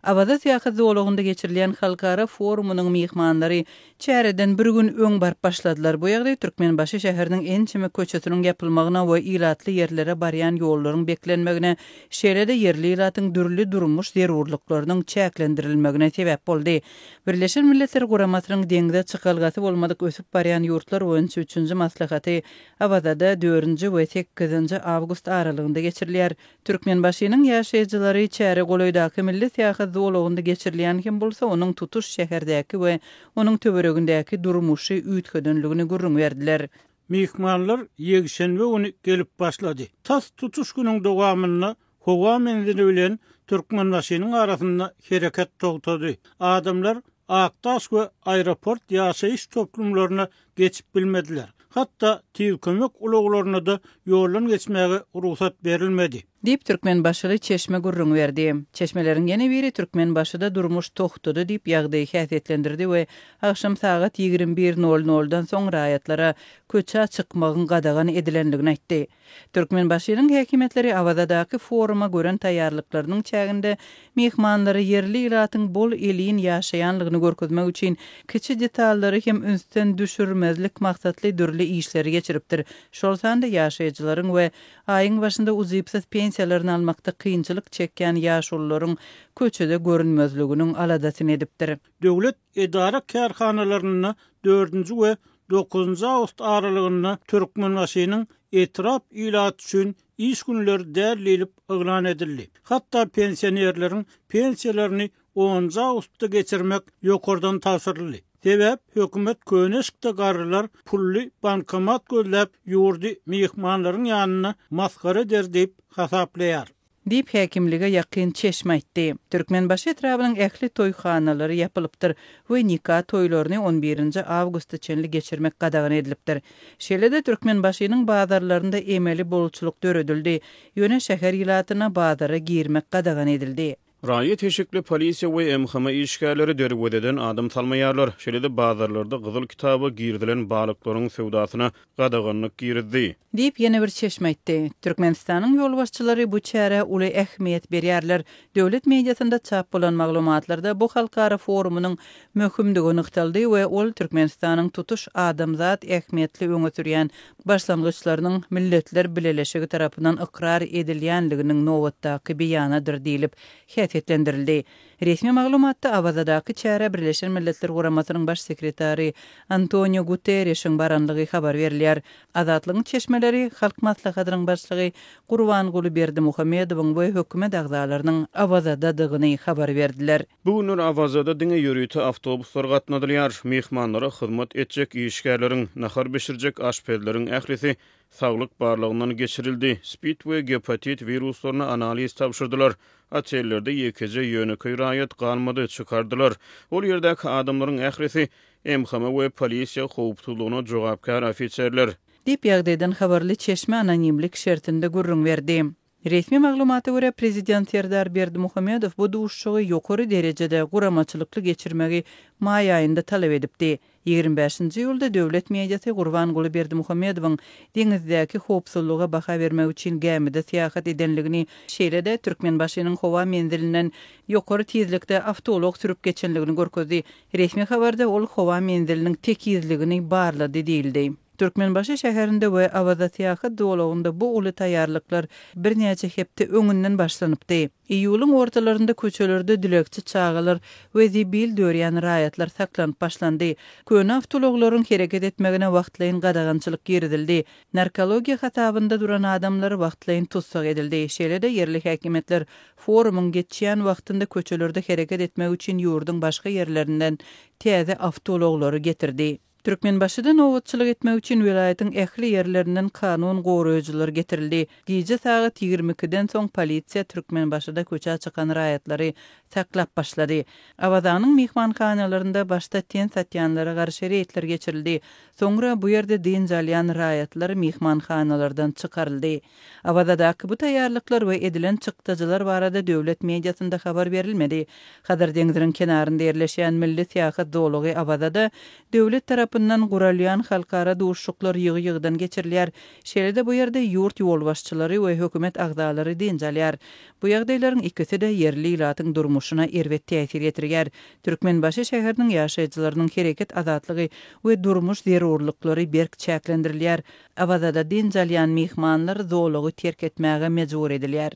Awaza syýahat zolagynda geçirilýän halkara forumynyň myhmanlary çäreden bir gün öň baryp başladylar. Bu ýagdaý Türkmenbaşy şäheriniň ençeme köçesiniň ýapylmagyna we ilatly ýerlere barýan ýollaryň beklenmegine, şeýle-de ýerli ilatyň dürli durmuş zerurlyklarynyň çäklendirilmegine sebäp boldy. Birleşen Milletler Guramasynyň deňze çykalgasy bolmadyk ösüp barýan ýurtlar boýunça üçünji maslahaty Awazada dördünji we sekizinji awgust aralygynda geçirilýär. Türkmenbaşynyň ýaşaýjylary çäre golaýdaky milli syýahat zolagynda geçirilýän hem bolsa, onuň tutuş şäherdäki we onuň töweregindäki durmuşy üýtgedenligini gürrüň berdiler. Myhmanlar ýekşenbe güni gelip başlady. Tas tutuş günüň dowamynda howa menzili bilen Türkmenbaşynyň arasynda hereket togtady. Adamlar Akdaş we Aeroport ýaşaýyş toplumlaryna geçip bilmediler. Hatda tiz kömek ulaglaryna-da ýoldan geçmäge rugsat berilmedi. Diýip, türkmenbaşyly çeşme gürrüň berdi. Çeşmeleriň ýene biri Türkmenbaşyda durmuş togtady diýip, ýagdaýy häsiýetlendirdi we agşam sagat 21 nol noldan soň raýatlara köçä çykmagyň gadagan edilendigini aýtdy. Türkmenbaşynyň häkimiýetleri Awazadaky foruma gören taýýarlyklarynyň çäginde myhmanlara ýerli ilatyň bol-elin ýaşaýanlygyny görkezmek üçin kiçi detallary hem ünsden düşürmezlik maksatly dürli işleri geçiripdir, şol sanda ýaşaýjylaryň we aýyň başynda ujypsyz pensiýalaryny almakda kynçylyk çekýän ýaşulularyň köçede görünmezliginiň aladasyny edipdir. Döwlet edara-kärhanalarynda dördünji we dokuzynjy awgust aralygynda Türkmenbaşynyň etrap ilaty üçin iş günleri däl diýlip yglan edildi. Hatda pensionerleriň pensiýalaryny onunjy awgustda geçirmek ýokardan tabşyryldy. Sebäp, hökümet köne eşikde garrylar pully bankomat gözläp ýurdy myhmanlaryň ýanynda masgara eder diýip hasaplaýar. Diýip, häkimlige ýakyn çeşme aýtdy. Türkmenbaşy etrabynyň ähli toýhanalary ýapylypdyr we nika toýlaryny on birinji awgusta çenli geçirmek gadagan edilipdir. Şeýle-de Türkmenbaşynyň bazarlarynda emeli bolçulyk döredildi, ýöne şäher ilatyna bazara girmek gadagan edildi. Raýat eşikli polisiýa we MHM işgärleri derwezeden adam salmaýarlar, şeýle-de bazarlarda Gyzyl kitaba girizilen balyklaryň söwdasyna gadaganlyk girizdi. Diýip, ýene bir çeşme aýtdy. Türkmenistanyň ýolbaşçylary bu çärä uly ähmiýet berýärler. Döwlet mediasynda çap bolan maglumatlarda bu halkara forumynyň möhümdigi nygtaldy we ol Türkmenistanyň tutuş adamzat ähmiýetli öňe sürýän başlangyçlarynyň Milletler Bileleşigi tarapyndan ykrar edilýänliginiň nobatdaky beýanydyr diýlip häsiýetlendirildi. Resmi maglumatda Awazadaky çärä Birleşen Milletler Guramasynyň Baş sekretary Antoniu Guterreşiň baranlygy habar berilýär. Azatlygyň çeşmeleri Halk Maslahatynyň Başlygy Gurbanguly Berdimuhamedowyň we hökümet agzalarynyň Awazadadygyny habar berdiler. Bu günler Awazada diňe ýörite awtobuslar gatnadylýar. Myhmanlara hyzmat etjek işgärleriň, nahar bişirjek aşpezleriň ählisi saglyk barlagyndan geçirildi, spid we gepatit wiruslaryna analiz tabşyrdylar. Otellerde ýekeje ýönekeý raýat galmady, çykardylar. Ol ýerdäki adamlaryň ählisi MHM we polisiýa howpsuzlygyna jogapkär ofiserler. Diýip, ýagdaýdan habarly çeşme anonimlik şertinde gürrüň berdi. Resmi maglumata görä, prezident Serdar Berdimuhamedow bu duşuşygy ýokary derejede, guramaçylykly geçirmegi maý aýynda talap edipdi. 25-nji iýulda döwlet mediasy Gurbanguly Berdimuhamedowyň deňizdäki howpsuzlyga baha bermek üçin gämide syýahat edenligini, şeýle-de Türkmenbaşynyň howa menzilinden ýokary tizlikde awtoulag sürüp geçenligini görkezdi. Resmi habarda ol howa menziliniň tekizligini barlady diýildi. Türkmenbaşy şäherinde we Awaza syýahat zolagynda bu uly taýýarlyklar birnäçe hepde öňünden başlanypdy. Iýulyň ortalarynda köçelerde dilegçi çagalar we zibil dörýän raýatlar saklanyp başlandy. Köne awtoulaglaryň hereket etmegine wagtlaýyn gadagançylyk girizildi. Narkologiýa hasabynda duran adamlar wagtlaýyn tussag edildi. Şeýle-de ýerli häkimiýetler forumyň geçýän wagtynda köçelerde hereket etmek üçin ýurduň başga ýerlerinden täze awtoulaglary getirdi. Türkmenbaşyda nobatçylyk etmek üçin welaýatyň ähli ýerlerinden kanun goraýjylar getirildi. Gije sagat 22-den soň polisiýa Türkmenbaşyda köçä çykan raýatlary saklap başlady. Awazanyň myhmanhanalarynda başda ten satýanlara garşy reýdler geçirildi. Soňra bu ýerde dynç alýan raýatlar myhmanhanalardan çykaryldy. Awazadaky bu taýýarlyklar we edilen çykdajylar barada döwlet mediasynda habar berilmedi. Hazar deňziniň kenarynda ýerleşýän milli syýahat zolagy Awazada döwlet tarapyndan guralýan halkara duşuşyklar ýygy-ýygydan geçirilýär. Şeýle-de bu ýerde ýurt ýolbaşçylary we hökümet agzalary dynç alýar. Bu ýagdaýlaryň ikisi-de ýerli ilatyň durmuşy. durmuşyna erbet täsir ýetirýär. Türkmenbaşy şäheriniň ýaşaýjylarynyň hereket azatlygy we durmuş zerurlyklary berk çäklendirilýär. Awazada dynç alýan myhmanlar zolagy terk etmäge mejbur edilýär.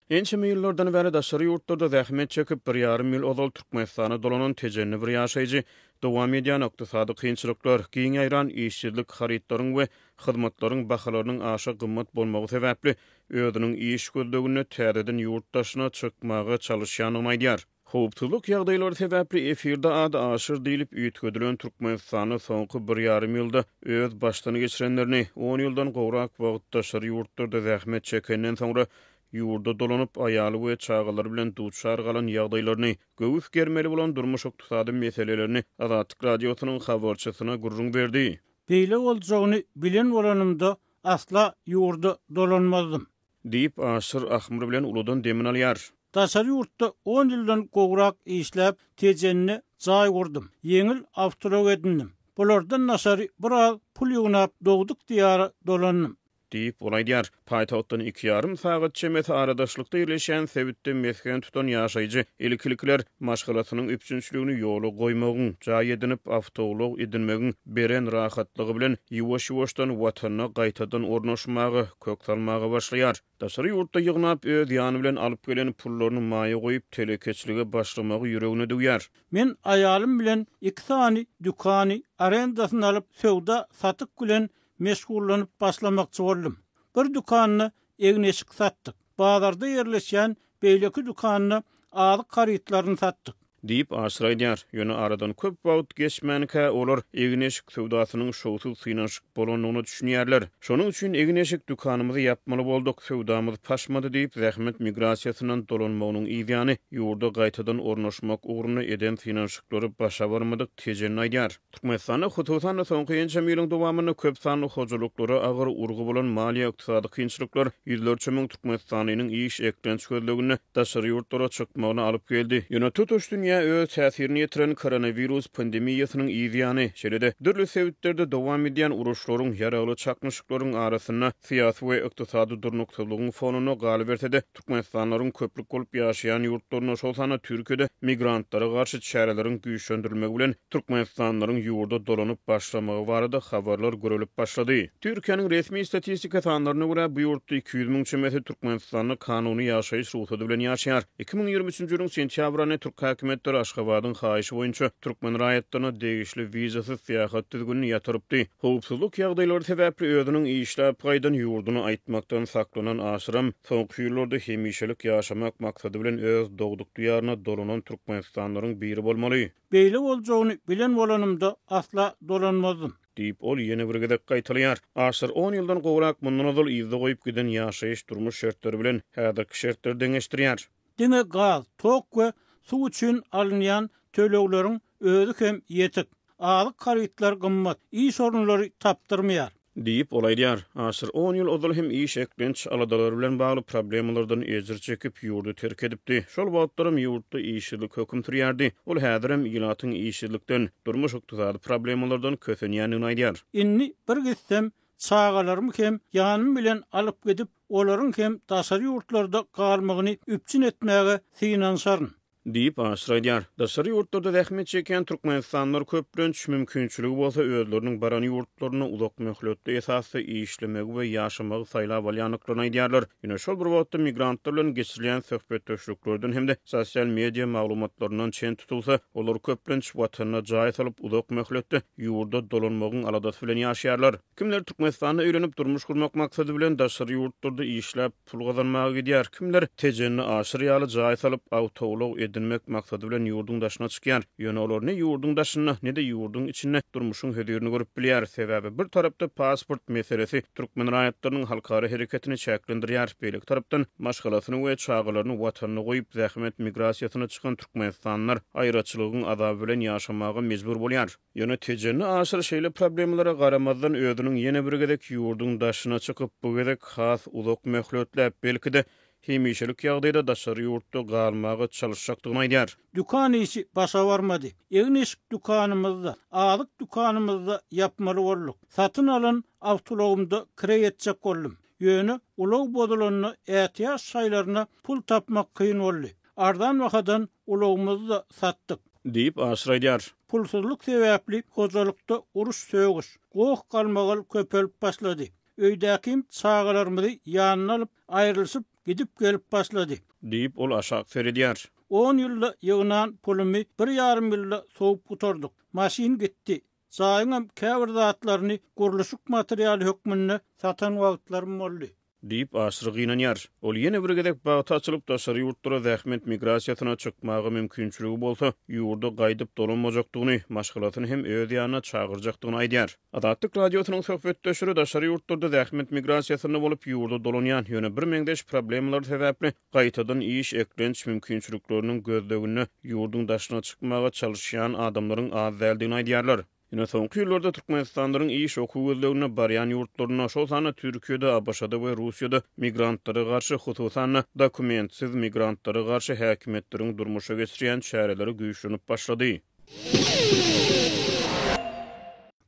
Ençeme ýyllardan bäri daşary ýurtlarda zähmet çekip, bir ýarym ýyl ozal Türkmenistana dolanan tejenli bir ýaşaýjy dowam edýän ykdysady kynçylyklar, giň ýaýran işsizlik, harytlaryň we hyzmatlaryň bahalarynyň aşa gymmat bolmagy sebäpli özüniň iş gözleginde täzeden ýurt daşyna çykmaga çalyşýandygyny aýdýar. Howpsuzlyk ýagdaýlary sebäpli efirde ady Aşyr diýlip üýtgedilen türkmenistanly soňky bir ýarym ýylda öz başdan geçirenlerini, on ýyldan gowrak wagt daşary ýurtlarda zähmet çekenden soňra ýurda dolanyp, aýaly we çagalary bilen duçar galan ýagdaýlaryny, göwüs germeli bolan durmuş-ykdysady meselelerini Azatlyk Radiosynyň habarçysyna gürrüň berdi. Beýle boljagyny bilen bolanymda asla ýurda dolanmazdym. Diýip, Aşyr ahmyr bilen uludan demini alýar. Daşary ýurtda on ýyldan gowrak işläp, Tejende jaý gurdum, ýeňil awtoulag edindim. Bulardan daşary biraz pul ýygnap, dogduk diýara dolandym. Diýip, ol aýdýar. Paýtagtdan iki ýarym sagat çemesi aradaşlykda ýerleşýän sebitde mesgen tutan ýaşaýjy ilki-ilkiler maşgalasynyň üpjünçiligini ýola goýmagyň, jaý edinip, awtoulag edinmegiň beren rahatlygy bilen ýuwaş-ýuwaşdan Watanyna gaýtadan ornaşmaga, kök salmaga başlaýar. Daşary ýurtda ýygnap, öz ýany bilen alyp gelen pullaryny maýa goýup, telekeçilige başlamagy ýüregine düwýär. Men aýalym bilen iki sany dükany arendasyna alyp, söwda-satyk bilen meşgullanyp başlamakçy boldum. Bir dükanda egin-eşik satdyk. Bazarda ýerleşýän beýleki dükanda azyk harytlaryny satdyk. Diýip, Aşyr aýdýar. Ýöne aradan köp wagt geçmänkä, olar egin-eşik söwdasynyň şowsuz synanyşyk bolandygyna düşünýärler. Şonuň üçin egin-eşik dükanymyzy ýapmaly bolduk, söwdamyz paşmady diýip, zähmet migrasiýasyndan dolanmagynyň yzýany, ýurda gaýtadan ornaşmak ugrunda eden synanyşyklary başa barmadyk Tejenli aýdýar. Türkmenistanda, hususan-da, soňky ençeme ýylyň dowamynda köp sanly hojalyklara agyr urgy bolan maliýe-ykdysady kynçylyklar ýüzlerçe müň türkmenistanlynyň iş, eklenç gözleginde daşary ýurtlara çykmagyna alyp geldi. Ýöne tutuş dünýä öz täsirini ýetiren koronawirus pandemiýasynyň yz ýany, şeýle-de dürli sebitlerde dowam edýän uruşlaryň, ýaragly çaknyşyklaryň arasynda syýasy we ykdysady durnuksyzlygyň fonunda galyberse-de, Türkmenistanlylaryň köplük bolup ýaşaýan ýurtlarynda, şol sanda Türkiýede migrantlara garşy çäreleriň güýçlendirilmegi bilen türkmenistanlylaryň ýurda dolanyp başlamagy barada habarlar gürelip başlady. Türkiýäniň resmi statistika sanlaryna görä, bu ýurtda 200 müň çemesi türkmenistanly kanuny ýaşaýyş rugsady bilen ýaşaýar. 2023-nji ýylyň sentýabr aýynda türk häkimiýetleri Aşgabadyň haýyşy boýunça türkmen raýatlaryna degişli wizasyz syýahat düzgünini ýatyrypdy. Howpsuzlyk ýagdaýlary sebäpli özüniň işläp gaýdan ýurduny aýtmakdan saklanan Aşyram soňky ýyllarda hemişelik ýaşamak maksady bilen öz dogduk diýaryna dolanan türkmenistanlylaryň biri bolmaly. Beýle boljagyny bilen bolanymda asla dolanmazdym. Diýip, ol ýene bir gezek gaýtalaýar. Aşyr on ýyldan gowrak mundan ozal yzda goýup giden ýaşaýyş-durmuş şertleri bilen häzirki şertleri deňeşdirýär. Diňe gaz, tok we suw üçin alynýan tölegleriň özi hem ýetik. Azyk harytlar gymmat, iş orunlary tapdyrmaýar. Diýip, ol aýdýar. Aşyr on ýyl ozal hem iş, eklenç aladalary bilen bagly problemalardan ejir çekip, ýurdy terk edipdi. Şol wagtlaram ýurtda işsizlik höküm sürýärdi. Ol häzirem ilatyň işsizlikden, durmuş-ykdysady problemalardan kösenýändigini aýdýar. Indi bir gitsem, çagalarymy hem ýanym bilen alyp gidip, olaryň hem daşary ýurtlarda galmagyny üpjün etmäge synanyşaryn. Diýip, Aşyr aýdýar. Daşary ýurtlarda zähmet çekýän türkmenistanlylar köplenç, mümkinçiligi bolsa, özleriniň baran ýurtlarynda uzak möhletli esasda işlemegi we ýaşamagy saýlap alýandyklaryny aýdýarlar. Ýöne şol bir wagtda migrantlar bilen geçirilýän söhbetdeşliklerden hem-de sosial media maglumatlaryndan çen tutulsa, olar köplenç watanyna jaý salyp, uzak möhletde ýurda dolanmagyň aladasy bilen ýaşaýarlar. Kimler Türkmenistanda öýlenip, durmuş gurmak maksady bilen daşary ýurtlarda işläp, pul gazanmaga gidýär, kimler Tejenli Aşyr ýaly jaý salyp, awtoulag edinmek maksady bilen ýurduň daşyna çykýar. Ýöne olar ne ýurduň daşynda, ne-de ýurduň içinde durmuşyň hözirini görüp bilýär. Sebäbi bir tarapda pasport meselesi türkmen raýatlarynyň halkara hereketini çäklendirýär, beýleki tarapdan maşgalasyny we çagalaryny Watanda goýup, zähmet migrasiýasyna çykan türkmenistanlylar aýraçylygyň azaby bilen ýaşamaga mejbur bolýar. Ýöne Tejenli Aşyr şeýle problemalara garamazdan özüniň ýene bir gezek ýurduň daşyna çykyp, bu gezek has uzak möhletläp, belki-de, hemişelik ýagdaýda daşary ýurtda galmaga çalyşjakdygyny aýdýar. Dükan işi başa barmady. Egin-eşik dükanymyzy-da, azyk dükanymyzy-da ýapmaly bolduk. Satyn alan awtoulagymda kireý etjek boldum. Ýöne ulag bozulanda ätiýaç şaýlaryna pul tapmak kyn boldy. Arzan bahadan ulagymyzy-da satdyk. Diýip, Aşyr aýdýar. Pulsuzlyk sebäpli hojalykda uruş-sögüş, goh-galmagal köpelip başlady. Öýdäkim çagalarymyzy ýanyna alyp, aýrylyşyp gidip-gelip başlady. Diýip, ol aşak seredýär. On ýylda ýygnan pulumy bir ýarym ýylda sowup gutardyk. Maşyn gitdi. Jaýyňam käbir zatlaryny gurluşyk materialy hökmünde satan wagtlarym boldy. Diýip, Aşyr gynanýar. Ol ýene bir gezek bagty açylyp, daşary ýurtlara zähmet migrasiýasyna çykmaga mümkinçiligi bolsa, ýurda gaýdyp dolanmajakdygyny, maşgalasyny hem öz ýanyna çagyrjakdygyny aýdýar. Azatlyk Radiosynyň söhbetdeşleri daşary ýurtlarda zähmet migrasiýasynda bolup, ýurda dolanýan, ýöne birmeňzeş problemalar sebäpli gaýtadan iş, eklenç mümkinçilikleriniň gözleginde ýurduň daşyna çykmaga çalyşýan adamlaryň az däldigini aýdýarlar. Ýöne soňky ýyllarda türkmenistanlylaryň iş, okuw gözleginde barýan ýurtlarynda, şol sanda Türkiýede, ABŞ-da we Russiýada migrantlara garşy, hususan-da, dokumentsiz migrantlara garşy häkimiýetleriň durmuşa geçirýän çäreleri güýçlenip başlady.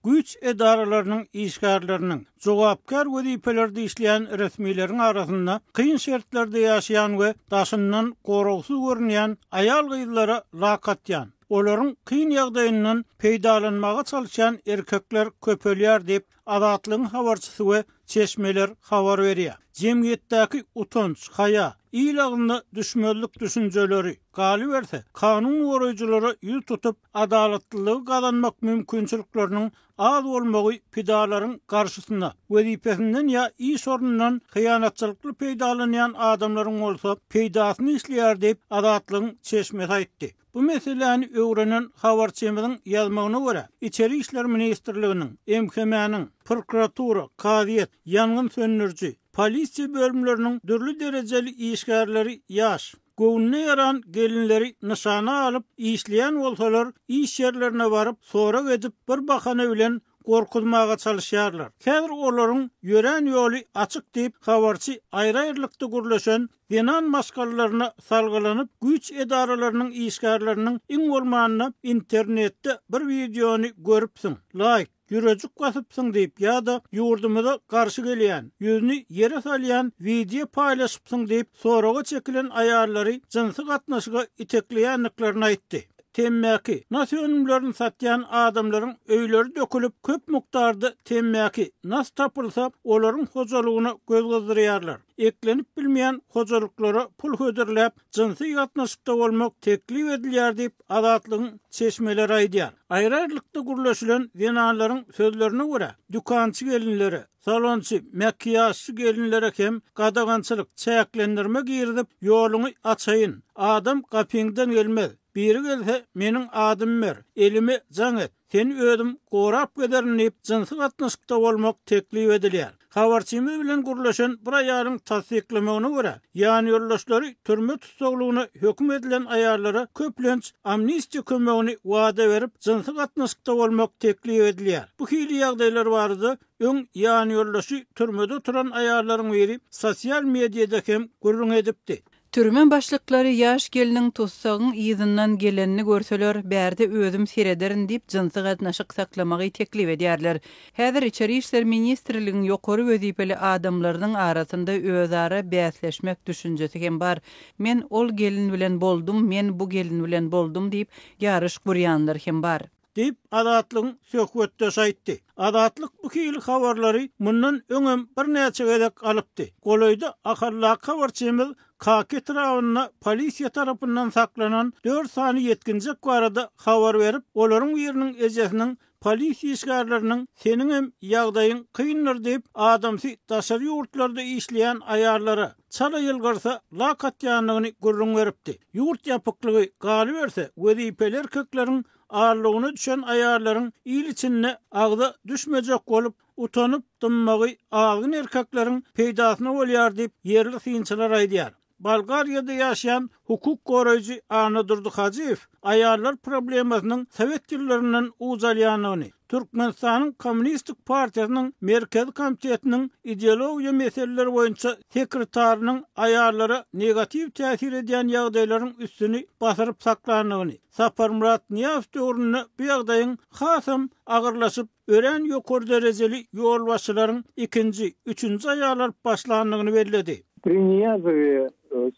Güýç edaralarynyň işgärleriniň, jogapkär wezipelerde işleýän resmileriň arasynda kyn şertlerde ýaşaýan we daşyndan goragsyz görünýän aýal-gyzlara lak atýan, olaryň kyn ýagdaýyndan peýdalanmaga çalyşýan erkekler köpelýär diýip, Azatlygyň habarçysy we çeşmeler habar berýär. Jemgyýetdäki utanç, haýa, il agzyna düşmezlik düşünjeleri, galyberse, kanun goraýjylara ýüz tutup, adalatlylygy gazanmak mümkinçilikleriniň az bolmagy pidalaryň garşysyna, wezipesinden ýa iş ornundan hyýanatçylykly peýdalanýan adamlaryň bolsa peýdasyna işleýär diýip, Azatlygyň çeşmesi aýtdy. Bu meseläni öwrenen habarçymyzyň ýazmagyna görä, Içeri işler ministrliginiň, MHM-niň, prokuratura, kazyýet, ýangyn söndüriji, polisiýa bölümleriniň dürli derejeli işgärleri ýaş, göwnüne ýaran gelinleri nyşana alyp, işleýän bolsalar, iş ýerlerine baryp, sorag edip, bir bahana bilen gorkuzmaga çalyşýarlar. Häzir olaryň ýörän ýoly açyk diýip, habarçy aýry-aýrylykda gürleşen zenan maşgalalaryna salgylanyp, güýç edaralarynyň işgärleriniň iň bolmanda internetde bir wideony görüpsiň, laýk, ýürejik basypsyň diýip ýa-da ýurdumyza garşy gelýän, ýüzüni ýere salýan wideo paýlaşypsyň diýip, soraga çekilen aýallary jynsy gatnaşyga itekleýändiklerini aýtdy. Temmäki, nas önümlerini satýan adamlaryň öýleri dökülip, köp mukdarda temmäki, nas tapylsa, olaryň hojalygyna göz gyzdyrýarlar. Eklenip bilmeýän hojalyklara pul hödürläp, jynsy gatnaşykda bolmak teklip edilýär diýip, Azatlygyň çeşmeleri aýdýar. Aýry-aýrylykda gürleşilen zenanlaryň sözlerine görä, dükançy gelinlere, salonçy, makiýažçy gelinlere hem gadagançylyk, çäklendirme girizip, ýoluňy açaýyn, adam gapyňdan gelmez, biri gelse meniň adymy ber, elime jaň et, Seni özüm gorap gezerin diýip, jynsy gatnaşykda bolmak teklip edilýär. Habarçymyz bilen gürleşen bir aýalyň tassyklamagyna görä, ýanýoldaşlary türme tussaglygyna höküm edilen aýallara köplenç amnistiýa kömegini wada berip, jynsy gatnaşykda bolmak teklip edilýär. Bu hili ýagdaýlar barada öň ýanýoldaşy türmede oturan aýallaryň biri sosial mediada hem gürrüň edipdi. Türme başlyklary ýaş gelniň tussagyň yzyndan gelenini görseler, bärde özüm serederin diýip jynsy gatnaşyk saklamagy teklip edýärler. Häzir Içeri işler ministrligiň ýokary wezipeli adamlarynyň arasynda özara bäsleşmek düşünjesi hem bar. Men ol gelin bilen boldum, men bu gelin bilen boldum diýip ýaryş gurýanlar hem bar. Diýip, Azatlygyň söhbetdeşi aýtdy. Azatlyk bu hili habarlary mundan öňem birnäçe gezek alypdy. Golaýda Ahaldaky habarçymyz Kaka etrabynda polisiýa tarapyndan saklanan dört sany ýetginjek barada habar berip, olaryň biriniň ejesiniň polisiýa işgärleriniň seniňem ýagdaýyň kyndyr diýip, adamsy daşary ýurtlarda işleýän aýallara çala ýylgyrsa lak atýandygyny gürrüň beripdi. Ýurt ýapyklygy, galyberse, wezipeli erkekleriň Arlygyna düşen aýallaryň il içinde agza düşmejek bolup, utanyp dymmagy azgyn erkekleriň peýdasyna bolýar diýip, ýerli synçylar aýdýar. Bolgariýada ýaşaýan hukuk goraýjy Annadurdy Hajyýew aýallar problemasynyň sowet ýyllaryndan uç alýandygyny, Türkmenistanyň Kommunistik partiýasynyň Merkezi komitetiniň ideologiýa meseleleri boýunça sekretarynyň aýallara negatiw täsir edýän ýagdaýlaryň üstüni basyryp saklandygyny, Saparmyrat Nyýazow döwründe bu ýagdaýyň hasam agyrlaşyp, örän ýokary derejeli ýolbaşçylaryň ikinji, üçünji aýal alyp başlandygyny belledi. Pri Niýazowe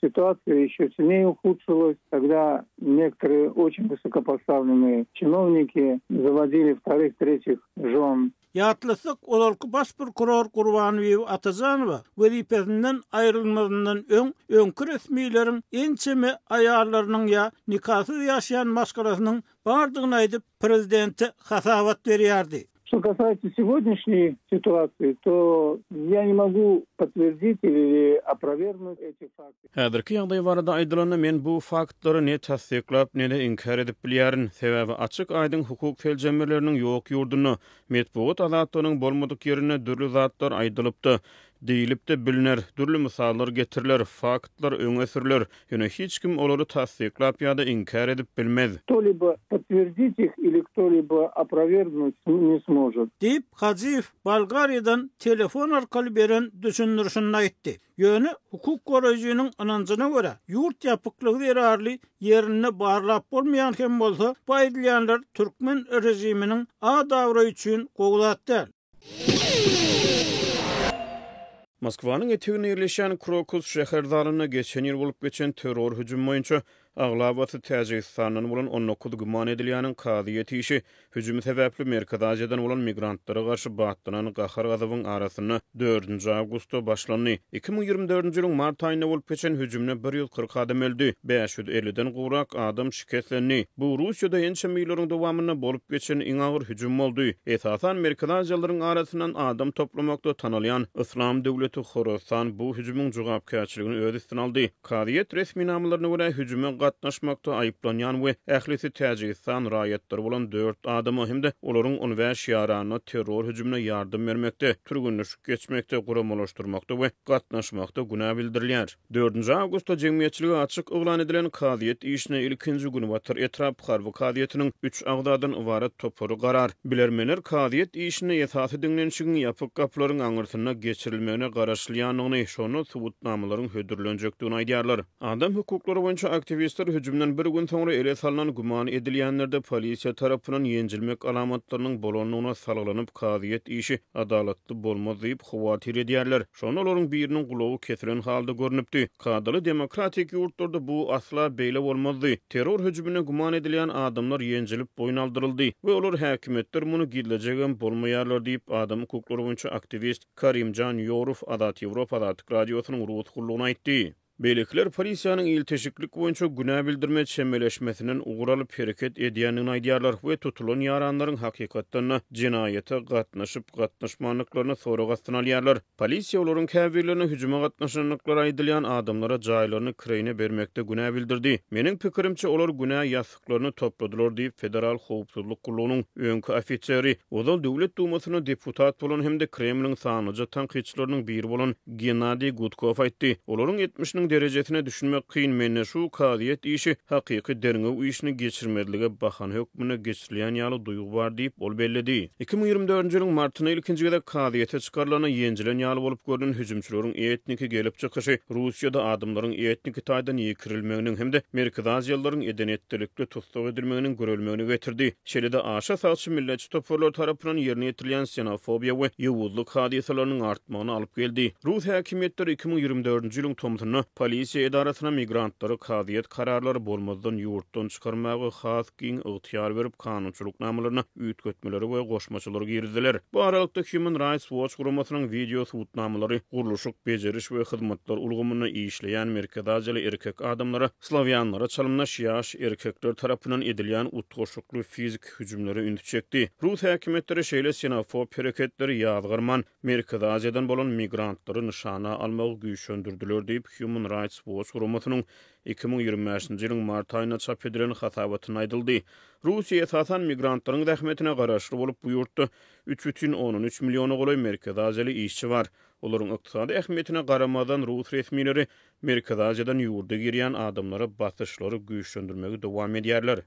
situasiýa ýeşe silneýe uhudşilas, togda nektoryý oçin wysokopostavlennye çinowniki zawodili wtoryh, tretih žon. Ýatlatsak, ozalky baş prokuror Gurbanbibi Atajanowa wezipesinden aýrylmazyndan öň, öňki resmileriň ençeme aýallarynyň ýa nikasyz ýaşaýan maşgalasynyň bardygyny aýdyp, prezidente hasabat berýärdi. Что касается сегодняшней ситуации, то я не могу подтвердить или опровергнуть эти факты. Häzirki ýagdaý barada aýdylanda, men bu faktlary ne tassyklap, ne-de inkär edip bilýärin. Sebäbi açyk-aýdyň hukuk seljermeleriniň ýok ýurdunda, metbugat azatlygynyň bolmadyk ýerinde dürli zatlar aýdylyp-da, diýlip-de bilner, dürli mysallar getiriler, faktlar öňe sürler, ýöne hiç kim olary tassyklap ýa-da inkär edip bilmez. Кто-либо подтвердить их или кто-либо опровергнуть не сможет. Diýip, Hajyýew Bolgariýadan telefon arkaly beren düşündirişinde aýtdy. Ýöne hukuk goraýjynyň ynanjyna görä, ýurt ýapyklygy zerarly ýerinde barlap bolmaýan hem bolsa, bu aýdylýanlar türkmen režiminiň at-abraýy üçin gowy zat däl. Moskwanyň eteginde ýerleşýän Krokus şäher zalynda geçen ýyl bolup geçen terror hüjümi boýunça aglabasy Täjigistandan bolan 19 güman edilýäniň kazyýet işi hüjüm sebäpli Merkezi Aziýadan bolan migrantlara garşy batlanan gahar-gazabyň arasynda dördünji awgustda başlandy. 2024-nji ýylyň mart aýynda bolup geçen hüjümde 140 adam öldi, 550-den gowrak adam şikeslendi. Bu Russiýada ençeme ýyllaryň dowamynda bolup geçen iň agyr hüjüm boldy. Esasan, Merkezi Aziýalylaryň arasyndan adam toplamakda tanalýan Yslam döwleti Horasan bu hüjümiň jogapkärçiligini öz üstüne aldy. Kazyýet resminamalaryna görä, hüjüme gatnaşmakda aýyplanýan we ählisi Täjigistan raýatlary bolan dört adama hem-de olaryň on bäş ýaranyna terror hüjümine ýardam bermekde, türgenleşik geçmekde, guramalaşdyrmakda we gatnaşmakda günä bildirilýär. Dördünji awgustda jemgyýetçilige açyk yglan edilen kazyýet işine ilkinji Günbatar etrap harby kazyýetiniň üç agzadan ybarat topary garar. Bilermenler kazyýet işinde esasy diňlenişigiň ýapyk gapylaryň aňyrsynda geçirilmegine garaşylýandygyny, şonda subutnamalaryň hödürlenjekdigini aýdýarlar. Adam hukuklary boýunça aktiwistler hüjümden bir gün soňra ele salnan güman edilýänlerde polisiýa tarapyndan ýenjilmek alamatlarynyň bolandygyna salgylanyp, kazyýet işi adalatly bolmaz diýip howatyr edýärler. Şonda olaryň biriniň gulagy kesilen halda görnüpdi. Kadaly demokratik ýurtlarda bu asla beýle bolmazdy. Terror hüjüminde güman edilýän adamlar ýenjilip boýun aldyryldy we olar häkimiýetler muny gizlejegem bolmaýarlar diýip, adam hukuklary boýunça aktiwist Karimjan Ýorow Azat Ýewropa Azatlyk Radiosynyň rus gullugyna aýtdy. Beýlekiler polisiýanyň ilteşiklik boýunça günä bildirme çemeleşmesinden ugur alyp hereket edýändigini aýdýarlar we tutulan ýaranlaryň hakykatdan-da jenaýata gatnaşyp-gatnaşmandyklaryny sorag astyna alýarlar. Polisiýa olaryň käbirlerine hüjüme gatnaşandyklary aýdylýan adamlara jaýlaryny kireýine bermekde günä bildirdi. Meniň pikirimçe, olar günä ýassyklaryny topladylar diýip, Federal howpsuzlyk gullugynyň öňki ofiseri, ozal Döwlet Dumasynda deputat bolan hem-de Kremliň sanlyja tankytçylarynyň biri bolan Gennadiý Gudkow aýtdy. Olaryň etmişiniň derejesine düşünmek kyn, mende şu kazyýet işi hakyky derňew işini geçirmezlige bahana hökmünde geçirilýän ýaly duýgy bar diýip, ol belledi. 2024-nji ýylyň martynda ilkinji gezek kazyýete çykarylanda ýenjilen ýaly bolup görnen hüjümçileriň etniki gelip çykyşy Russiýada adamlaryň etniki taýdan ýekirilmeginiň hem-de merkezi aziýalylaryň eden-etdilikli tussag edilmeginiň körelmegine getirdi. Şeýle-de aşa sagçy milletçi toparlar tarapyndan ýerine ýetirilýän ksenofobiýa we ýowuzlyk hadysalarynyň artmagyna alyp geldi. Rus häkimiýetleri 2024-nji ýylyň tomsunda polisiýa edarasyna migrantlary kazyýet kararlary bolmazdan ýurtdan çykarmaga has giň ygtyýar berip, kanunçylyk namalaryna üýtgetmeleri we goşmaçalary girizdiler. Bu aralykda Human Rights Watch guramasynyň wideo subutnamalary gurluşyk, bejeriş we hyzmatlar ulgamynda işleýän merkezi aziýaly erkek adamlara Slawýanlara çalymdaş ýaş erkekler tarapyndan edilýän utgaşykly fiziki hüjümlere ünsi çekdi. Rus häkimiýetleri şeýle ksenofob hereketleri ýazgarman, Merkezi Aziýadan bolan migrantlary nyşana almagy güýçlendirdiler diýip, Human Rights Watch guramasynyň 2025-nji ýylyň mart aýynda çap edilen hasabatynda aýdyldy. Russiýa esasan migrantlaryň zähmetine garaşly bolup, bu ýurtda 3,3 milliona golaý merkezi aziýaly işçi bar. Olaryň ykdysady ähmiýetine garamazdan, rus resmileri Merkezi Aziýadan ýurda girýän adamlara basyşlary güýçlendirmegi dowam edýärler.